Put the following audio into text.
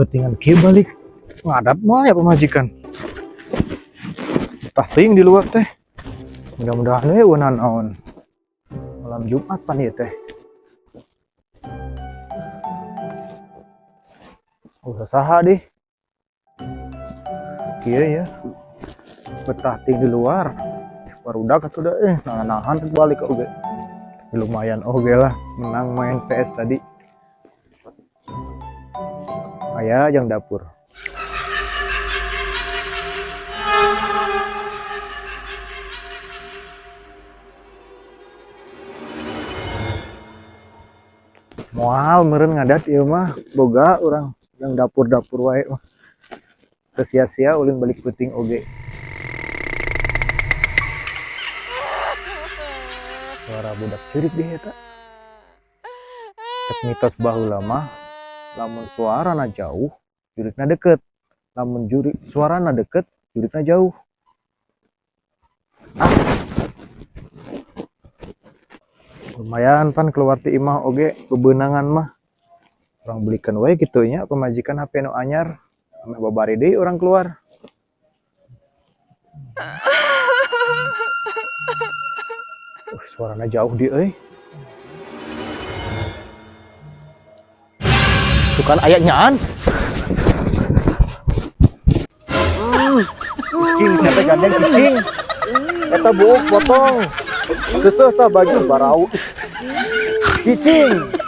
Peutingan kieu balik ngadat moal ya pamajikan? Tah, teuing di luar teh. Mudah-mudahan we euweuh naon. Malam Jumat pan ieu teh. Oh, saha deh. Kieu ya. Betah teuing di luar. Barudak atuh da nahan balik oge. Lumayan oge lah menang main PS tadi. Aya jang dapur. Moal meureun ngadat ieu mah, boga urang yang dapur-dapur wae mah. Teu sia-sia ulin balik peuting oge. Suara budak ceurik deh eta. Cek mitos baheula mah, lamun suarana jauh, jurigna deket. Lamun jurig suarana deket, jurigna jauh. Ah. Lumayan pan keluar ti imah oge bebenangan mah. Urang belikan wae kitu nya pamajikan HP nu anyar. Ameh babari deui urang keluar. Suarana jauh di euy. Tuh kan aya nyaan. Cicing, siapa gandeng cicing. Eta buuk potong. Keuseuh tah baju barau. Cicing.